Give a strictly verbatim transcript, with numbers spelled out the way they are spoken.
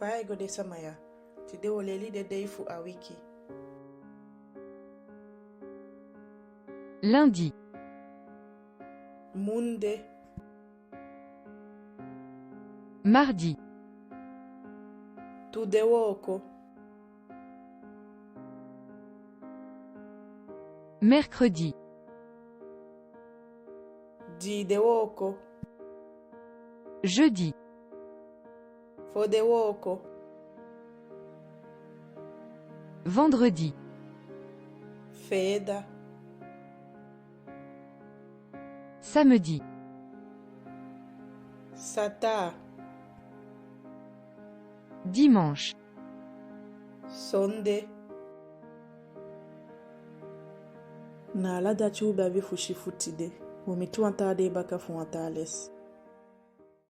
Fa ai go de, sama ya? Tide wo leli den dei fu a wiki. Lundi. Munde. Mardi. Tudewooko. Mercredi. Diidewooko. Jeudi. Fodewooko. Vendredi. Feeda. Samedi. Sataa. Dimanche. Sonde. Na ala dati u be abi fu si fu tide. Wo miti wan taa dei baka fu wan taa lesi.